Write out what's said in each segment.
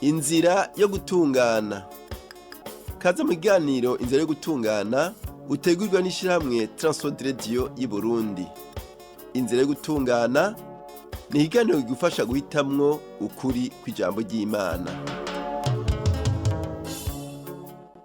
Inzira yo gutungana. Kaze mu kiganiro Inzira yo gutungana utegurwa n'ishirahamwe Transworld Radio y'Uburundi. Inzira yo gutungana ni ikiganiro kigufasha guhitamwo ukuri kw'ijambo ry'Imana.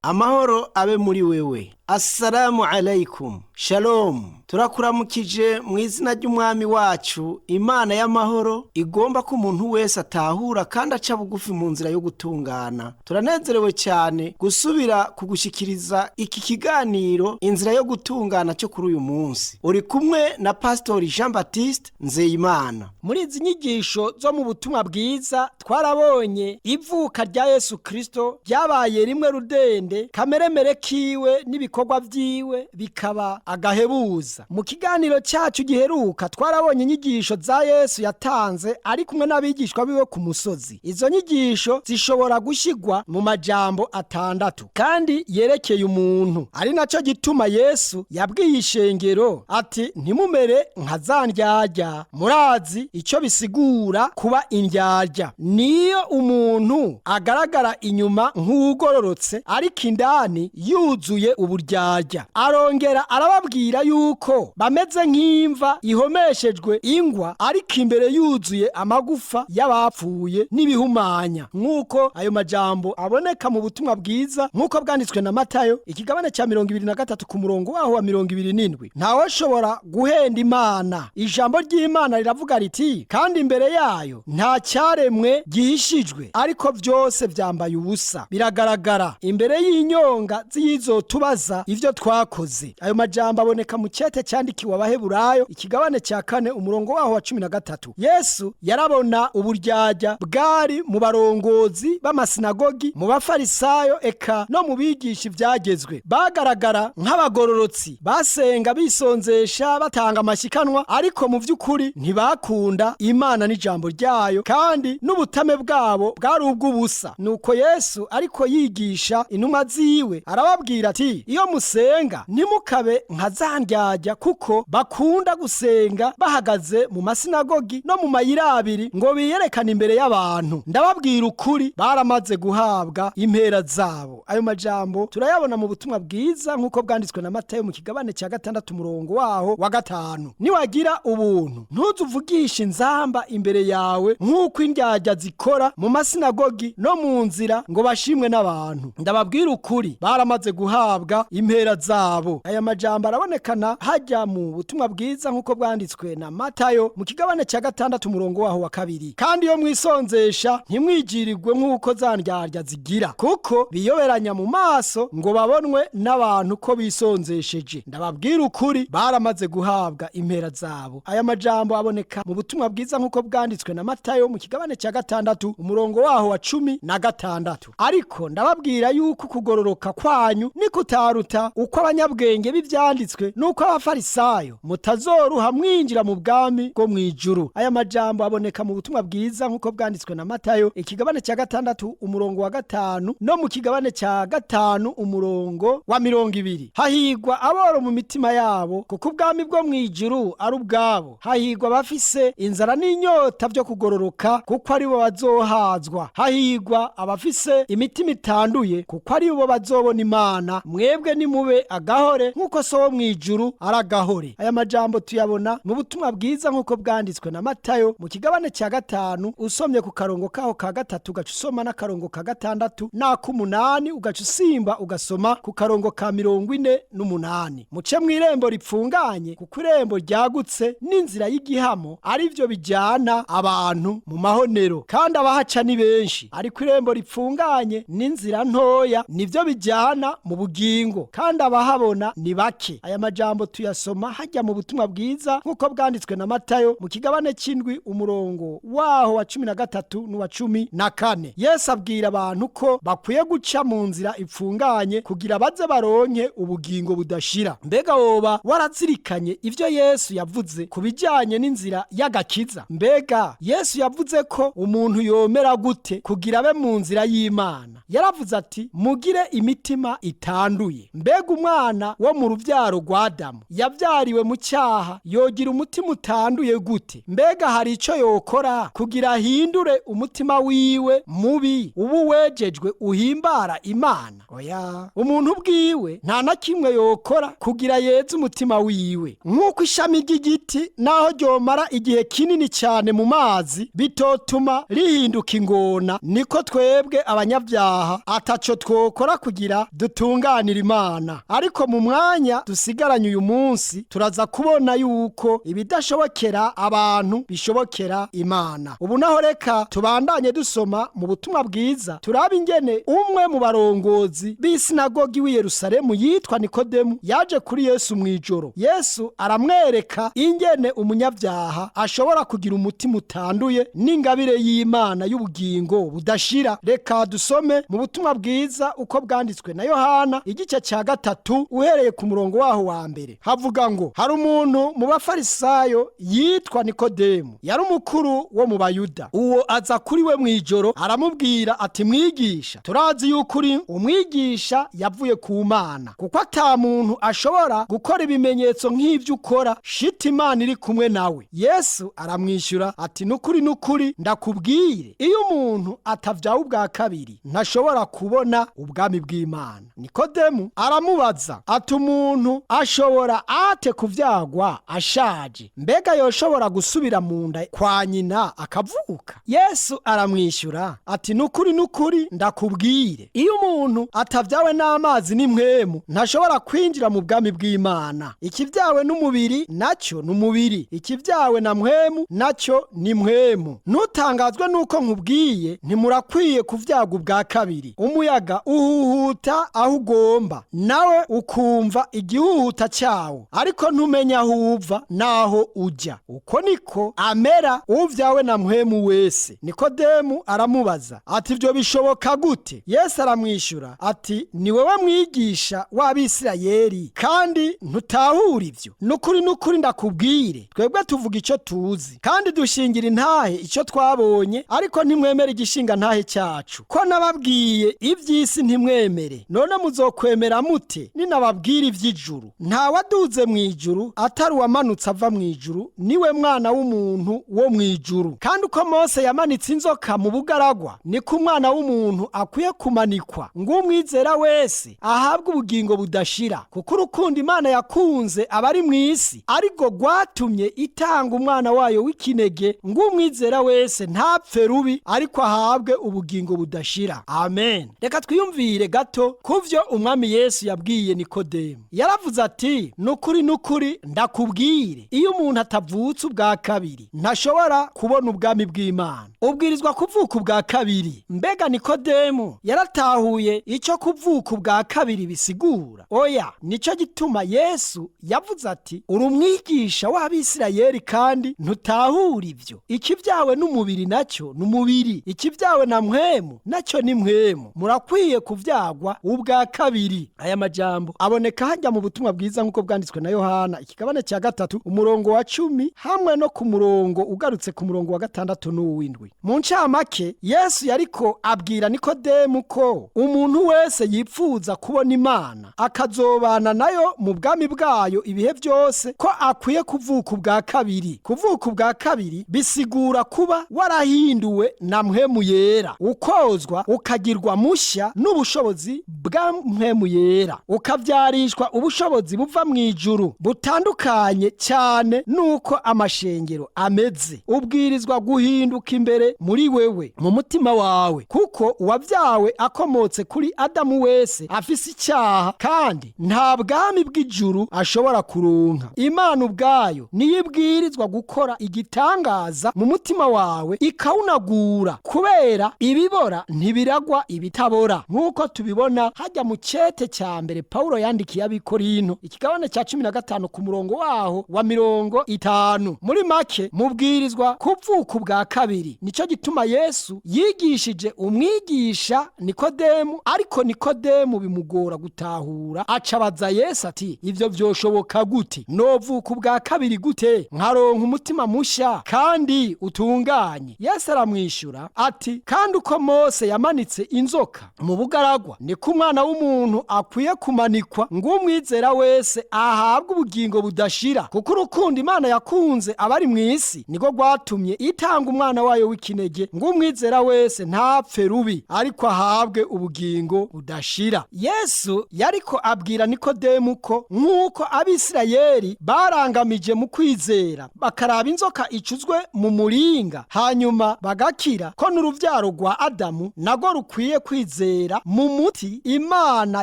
Amahoro abe muri wewe. Assalamu alaikum, shalom. Turakuramukije mu izina ry'Umwami wacu, Imana y'amahoro igomba ko umuntu wese atahura kandi aca bugufi mu nzira yo gutungana. Turanezerewe cyane gusubira kugushikiriza iki kiganiro Inzira yo gutungana cyo kuri uyu munsi. Uri kumwe na Pastori Jean Baptiste Nzeyimana. Muri izi nyigisho zo mu butumwa bwiza twarabonye ivuka rya Yesu Kristo ryabaye rimwe rudende, kameremere kiwe n'ibikorwa vyiwe bikaba agahebuza. Mu kiganiro cyacu giheruka twarabonye inyigisho za Yesu yatanze ari kumwe n'abigishwa biwe ku musozi. Izo nyigisho zishobora gushigwa mu majambo atandatu kandi yerekeye umuntu. Ari naco gituma Yesu yabwiye ishengero ati: "Ntimumere nka za ndyarya." Murazi icyo bisigura kuba indyarya. Niyo umuntu agaragara inyuma nk'uwugororotse, ariko indani yuzuye uburyarya. Arongera arababwira yuko bameze nk'imva ihomeshejwe ingwa, ariko imbere yuzuye amagufa y'abapfuye n'ibihumanya, nk'uko ayo majambo aboneka mu butumwa bwiza nk'uko bwanditswe na Matayo, ikigabane cya 23, ku murongo waho wa 27. Ntawashobora guhenda Imana. Ijambo ry'Imana riravuga riti: "Kandi imbere yayo nta cyaremwe gihishijwe, ariko byose byambaye ubusa, biragaragara imbere y'inyonga z'iyizotubaza ivyo twakoze." Ayo majambo aboneka mu cete cyandikiwe Abaheburayo, ikigabane cya 4, umurongo waho wa 13. Yesu yarabona uburyarya bwari mu barongozi b'amasinagogi, mu Bafarisayo, eka no mu bigisha ivyagezwe. Bagaragara nk'abagororotsi, basenga, bisonzesha, batanga amashikanwa, ariko mu vy'ukuri ntibakunda Imana n'ijambo ryayo, kandi n'ubutame bwabo bwari ubw'ubusa. Nuko Yesu ariko yigisha intumwa ziwe, arababwira ati: "Iyo musenga ntimukabe nka za ndyarya, kuko bakunda gusenga bahagaze mu masinagogi no mu mayira abiri ngo biyerekane imbere y'abantu. Ndababwira ukuri, baramaze guhabwa impera zabo." Ayo majambo turayabona mu butumwa bwiza nk'uko bwanditswe na Matayo, mu kigabane cya 6, umurongo waho wa 5. Niwagira ubuntu, ntuzuvugishe inzamba imbere yawe nk'uko indyarya zikora mu masinagogi no mu nzira ngo bashimwe n'abantu. Ndababwira ukuri, baramaze guhabwa impera zabo. Aya majambo arabonekana hajya mu butumwa bwiza nk'uko bwanditswe na Matayo, mu kigabane cya 6, umurongo waho wa 2. Kandi iyo mwisonzesha, ntimwigirirwe nk'uko za ndyarya zigira, kuko biyoberanya mu maso ngo babonwe n'abantu ko bisonzesheje. Ndababwira ukuri, baramaze guhabwa impera zabo. Aya majambo aboneka mu butumwa bwiza nk'uko bwanditswe na Matayo, mu kigabane cya 6, umurongo waho wa 16. Ariko ndababwira yuko ukugororoka kwanyu nikutaruta uko abanyabwenge b'ivyanditswe n'uko Abafarisayo, mutazoruha mwinjira mu bwami bwo mw'ijuru. Aya majambo aboneka mu butumwa bwiza nk'uko bwanditswe na Matayo, ikigabane cya 6, umurongo wa 5, no mu kigabane cya 5, umurongo wa 20. Hahigwa aboro mu mitima yabo, kuko ubwami bwo mw'ijuru ari ubwabo. Hahigwa abafise inzara n'inyota vyo kugororoka, kuko aribo bazohazwa. Hahigwa abafise imitima itanduye, kuko aribo bazobona Imana. Mwebwe nimube agahore nk'uko So wo mw'ijuru ari agahore. Aya majambo tuyabona mu butumwa bwiza nk'uko bwanditswe na Matayo, mu kigabane cya 5, usomye ku karongo kaho ka 3, ugaca usoma n'akarongo ka 6 n'ak'umunani, ugaca usimba ugasoma ku karongo ka 48. Muce mw'irembo ripfunganye, kuko irembo ryagutse n'inzira y'igihamo ari byo bijyana abantu mu mahonero, kandi abahaca ni benshi. Ariko irembo ripfunganye n'inzira ntoya nibyo bijyana mu bugingo, kandi abahabona ni bake. Aya majambo tuyasoma hajya mu butumwa bwiza nk'uko bwanditswe na Matayo, mu kigabane c'indwi, umurongo waho wa 13 n'uwa 14. Yesu abwira abantu ko bakwiye guca mu nzira ipfunganye kugira baze baronke ubugingo budashira. Mbega woba warazirikanye ivyo Yesu yavuze ku bijyanye n'inzira y'agakiza? Mbega Yesu yavuze ko umuntu yomera gute kugira abe mu nzira y'Imana? Yaravuze ati: "Mugire imitima itanduye." Mbega umwana wo mu ruvyaro rwa Adamu yavyariwe mu cyaha yogira umutima utanduye gute? Mbega hari ico yokora kugira ahindure umutima wiwe mubi ubu wejejwe uhimbara Imana? Oya, umuntu ubwiwe nta na kimwe yokora kugira yeze umutima wiwe. Nk'uko ishami ry'igiti naho ryomara igihe kinini cyane mu mazi bitotuma rihinduka ingona, niko twebwe abanyabyaha ataco twokora kugira dutunganire Imana. Ariko mu mwanya dusigaranye uyu munsi turaza kubona yuko ibidashobokera abantu bishobokera Imana. Ubu naho reka tubandanye dusoma mu butumwa bwiza, turabe ingene umwe mu barongozi b'isinagogi w'i Yerusalemu yitwa Nikodemu yaje kuri Yesu mw'ijoro. Yesu aramwereka ingene umunyabyaha ashobora kugira umutima utanduye n'ingabire y'Imana y'ubugingo budashira. Reka dusome mu butumwa bwiza uko bwanditswe na Yohana igice cya 3 uhereye ku murongo waho wa mbere. Havuga ngo hari umuntu mu bafarisayo yitwa Nikodemu, yari umukuru wo mu Bayuda. Uwo aza kuri we mw'ijoro aramubwira ati: mwigisha, turazi yuko uri umwigisha yavuye ku Mana, kuko ata muntu ashobora gukora ibimenyetso nk'ibyo ukora shita Imana iri kumwe nawe. Yesu aramwishyura ati: nukuri nukuri ndakubwire, iyo umuntu atavyawe ubwa kabiri ntashobora kubona ubwami bw'Imana. Nikodemu aramubaza ati: umuntu ashobora ate kuvyagwa ashaje? Mbega yoshobora gusubira mu nda kwa nyina akavuka? Yesu aramwishyura ati: nukuri nukuri ndakubwire, iyo umuntu atavyawe n'amazi n'impwemu ntashobora kwinjira mu bwami bw'Imana. Ikivyawe n'umubiri nacyo n'umubiri, ikivyawe na mpwemu nacyo ni mpwemu. Ntutangazwe nuko nkubwiye ntimurakwiye kuvyagwa ubwa kabiri. Umuyaga uhuhuta aho ugomba, nawe ukumva igihuhuta cyawo, ariko ntumenya aho uva n'aho ujya. Uko niko amera uvyawe na mpwemu wese. Nikodemu aramubaza ati: ibyo bishoboka gute? Yesu aramwishyura ati: ni wewe mwigisha w'Abisirayeli kandi ntutahura ivyo? Nukuri nukuri ndakubwire, twebwe tuvuga icyo tuzi kandi dushingira intahe icyo twabonye, ariko ntimwemere igishinga ntahe cyacu. Ko nababwiye iby'isi ntimwemere, none muzokwemera mute ninababwira iby'ijuru? Nta waduze mu ijuru atari uwamanutse ava mu ijuru, niwe mwana w'umuntu wo mu ijuru. Kandi uko Mose yamanitse inzoka mu bugaragwa, niko umwana w'umuntu akwiye kumanikwa, ngo umwizera wese ahabwe ubugingo budashira. Kuko urukundo Imana yakunze abari mu isi ariko rwatumye itanga umwana wayo w'ikinege, ngo umwizera wese ntapfe rubi, ariko ahabwe ubugingo budashira. Amen. Reka twiyumvire gato kuvyo umwami Yesu yabwiye Nikodemu. Yaravuze ati: nukuri nukuri ndakubwire, iyo umuntu atavutse ubwa kabiri ntashobora kubona ubwami bw'Imana. Ubwirizwa kuvuka ubwa kabiri. Mbega Nikodemu yaratahuye icyo kuvuka ubwa kabiri bisigura? Oya. Nicyo gituma Yesu yavuze ati: uri umwigisha w'Abisirayeli kandi ntutahura ivyo. Ikivyawe n'umubiri nacyo n'umubiri, ikivyawe na mpwemu nacyo ni mpwemu. Murakwiye kuvyagwa ubwa kabiri. Aya majambo aboneka hajya mu butumwa bwiza nk'uko bwanditswe na Yohana ikigabane cya 3 umurongo wa 10 hamwe no ku murongo ugarutse ku murongo wa 6 n'uw'indwi. Mu ncamake, Yesu yariko abwira Nikodemu ko umuntu wese yipfuza kubona Imana akazobana nayo mu bwami bwayo ibihe byose, ko akwiye kuvuka ubwa kabiri. Kuvuka ubwa kabiri bisigura kuba warahinduwe na mpwemu yera, ukozwa ukagirwa mushya n'ubushobozi bwa mpwemu yera, ukavyarishwa ubushobozi buva mu ijuru butandukanye cyane nuko amashengero ameze. Ubwirizwa guhinduka imbere muri wewe mu mutima wawe, kuko uwavyawe akomotse kuri Adamu wese afise icyaha kandi nta bwami bw'ijuru ashobora kuronka. Imana ubwayo niyo ibwirizwa gukora igitangaza mu mutima wawe ikawunagura, kubera ibibora ntibiragwa ibitabora, nk'uko tubibona hajya mu cete cya mbere Paulo yandikiye ab'Ikorinto ikigabane cya 15 ku murongo waho wa 50. Muri make, mubwirizwa kuvuka ubwa kabiri. Nicyo gituma Yesu yigishije umwigisha Nikodemu, ariko Nikodemu bimugora gutahura, acabaza Yesu ati: ivyo vyoshoboka gute? Novuka ubwa kabiri gute nkaronka umutima mushya kandi utunganye? Yesu aramwishyura ati: kandi uko Mose yamanitse inzoka mu bugaragwa, niko umwana w'umuntu akwiye akwiye kumanikwa ngo umwizera wese ahabwe ubugingo budashira. Kuko urukundo Imana yakunze abari mu isi niko rwatumye itanga umwana wayo w'ikinege ngo umwizera wese ntapfe rubi, ariko ahabwe ubugingo budashira. Yesu yariko abwira Nikodemu ko nk'uko Abisirayeli barangamije mu kwizera bakaraba inzoka icuzwe mu muringa hanyuma bagakira, ko n'uruvyaro rwa Adamu nago rukwiye kwizera mu muti Imana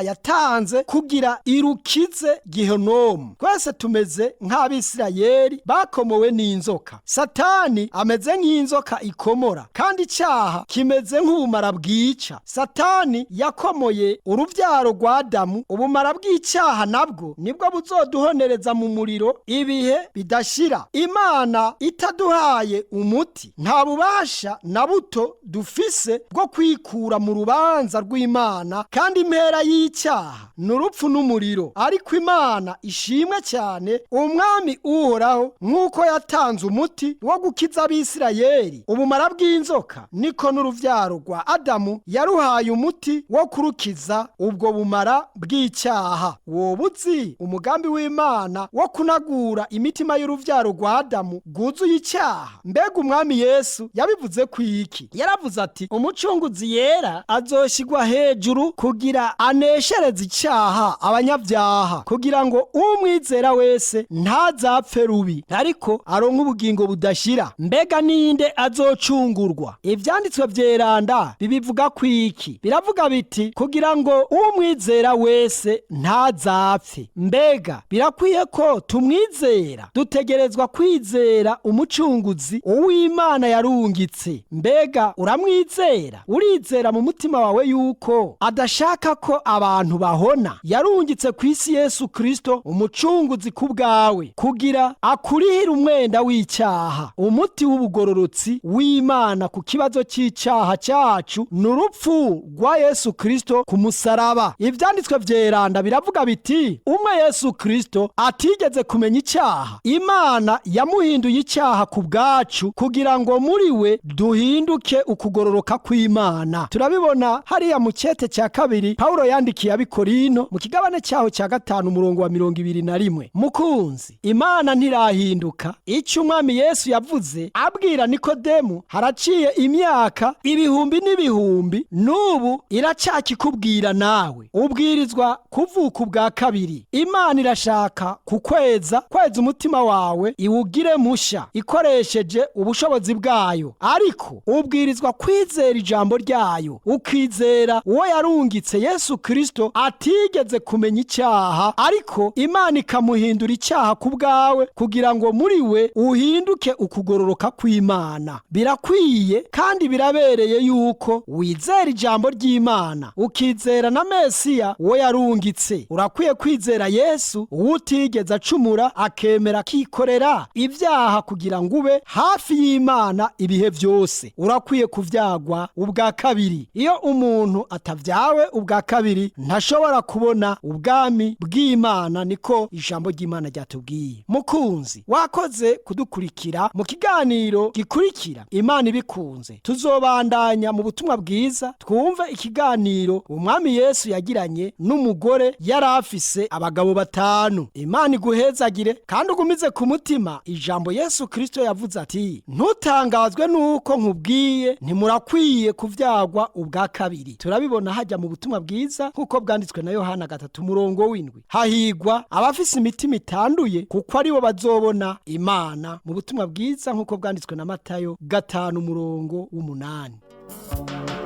yatanze kugira irukize Gihenomu. Twese tumeze nk'Abisirayeli bakomowe n'inzoka. Satani ameze nk'inzoka ikomora, kandi icyaha kimeze nk'ubumara bwica. Satani yakomoye uruvyaro rwa Adamu. Ubumara bw'icyaha nabwo nibwo buzoduhonereza mu muriro ibihe bidashira. Imana itaduhaye umuti, nta bubasha na buto dufise bwo kwikura mu rubanza rw'Imana, kandi impera y'icyaha ni urupfu n'umuriro. Ariko Imana ishimwe cyane, Umwami Uhoraho, nk'uko yatanze umuti wo gukiza Abisirayeli ubumara bw'inzoka, niko n'uruvyaro rwa Adamu yaruhaye umuti wo kurukiza ubwo bumara bw'icyaha. Woba uzi umugambi w'Imana wo kunagura imitima y'uruvyaro rwa Adamu rwuzuye icyaha? Mbega Umwami Yesu yabivuze ku iki? Yaravuze ati: "Umucunguzi yera azoshigwa hejuru kugira aneshereze icyaha abanyabyaha, kugira ngo umwizera wese ntazapfe rubi, ariko aronke ubugingo budashira." Mbega ninde azocungurwa? Ivyanditswe vyeranda bibivuga ku iki? Biravuga biti: "Kugira ngo umwizera wese ntazapfe." Mbega birakwiye ko tumwizera? Dutegerezwa kwizera umucunguzi uw'Imana yarungitse. Mbega uramwizera? Urizera mu mutima wawe yuko adashaka ko abantu bahona? Yarungitse ku isi Yesu Kristo umucunguzi ku bwawe, kugira akurihire umwenda w'icyaha. Umuti w'ubugororotsi w'Imana ku kibazo cy'icyaha cyacu ni urupfu rwa Yesu Kristo ku musaraba. Ivyanditswe vyeranda biravuga biti: "Umwe Yesu Kristo atigeze kumenya icyaha, Imana yamuhinduye icyaha ku bwacu, kugira ngo muri we duhinduke ukugororoka kw'Imana." Turabibona hariya mu cete cya kabiri Pawulo yandikiye Abikorino, mu kigabane cyaho cya 5, umurongo wa 21. Mukunzi, Imana ntirahinduka. Icyo Umwami Yesu yavuze abwira Nikodemu haraciye imyaka ibihumbi n'ibihumbi, n'ubu iracyakikubwira nawe. Ubwirizwa kuvuka ubwa kabiri. Imana irashaka kukweza, kweza umutima wawe iwugire musha ikoresheje ubushobozi bwayo, ariko ubwirizwa kwizera ijambo ryayo, ukizera uwo yarungitse Yesu Kristo atigeze kumenya icyaha, ariko Imana ikamuhindura icyaha ku bwawe, kugira ngo muri we uhinduke ukugororoka kw'Imana. Birakwiye kandi birabereye yuko wizera ijambo ry'Imana, ukizera na Mesiya uwo yarungitse. Urakwiye kwizera Yesu uwo utigeze acumura, akemera akikorera ibyaha kugira ngo ube hafi y'Imana ibihe byose. Urakwiye kuvyagwa ubwa kabiri. Iyo umuntu atavyawe ubwa kabiri, ntashobora kubona ubwami bw'Imana, niko ijambo ry'Imana ryatubwiye. Mukunzi, wakoze kudukurikira. Mu kiganiro gikurikira, Imana ibikunze, tuzobandanya mu butumwa bwiza, twumve ikiganiro Umwami Yesu yagiranye n'umugore yari afise abagabo batanu. Imana iguhezagire, kandi ugumize ku mutima ijambo Yesu Kristo yavuze ati: "Ntutangazwe nuko nkubwiye ntimurakwiye kuvyagwa ubwa kabiri." Turabibona hajya mu butumwa bwiza nk'uko bwanditswe na Yohana 3 umurongo w'7: "Hahigwa abafise imitima itanduye, kuko aribo bazobona Imana." Mu butumwa bwiza nk'uko bwanditswe na Matayo 5 umurongo w'8.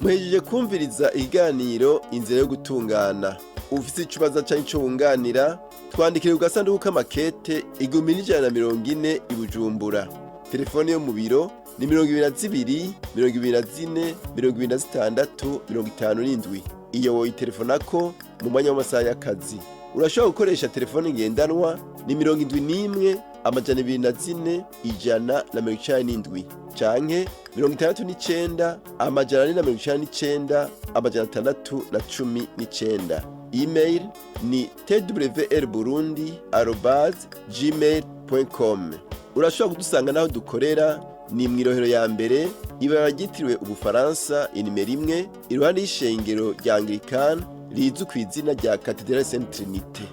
Muhejeje kumviriza ikiganiro Inzira yo Gutungana. Ufise ikibazo canke ico wunganira, twandikire ku gasanduku k'amakete 1140 i Bujumbura. Telefone yo mu biro ni 22 24 26 57. Iyo woyitelefonako mu mwanya w'amasaha y'akazi. Urashobora gukoresha telefone ngendanwa ni 71 204 197 canke 69 499 619. Email ni twrburundi@gmail.com. Urashobora kudusanga n'aho dukorera Ni mw'irohero ya mbere, ibara ryitiriwe Ubufaransa, inimero 1, iruhande y'ishengero rya Anglikani rizwi ku izina rya Cathedrale Sainte Trinité.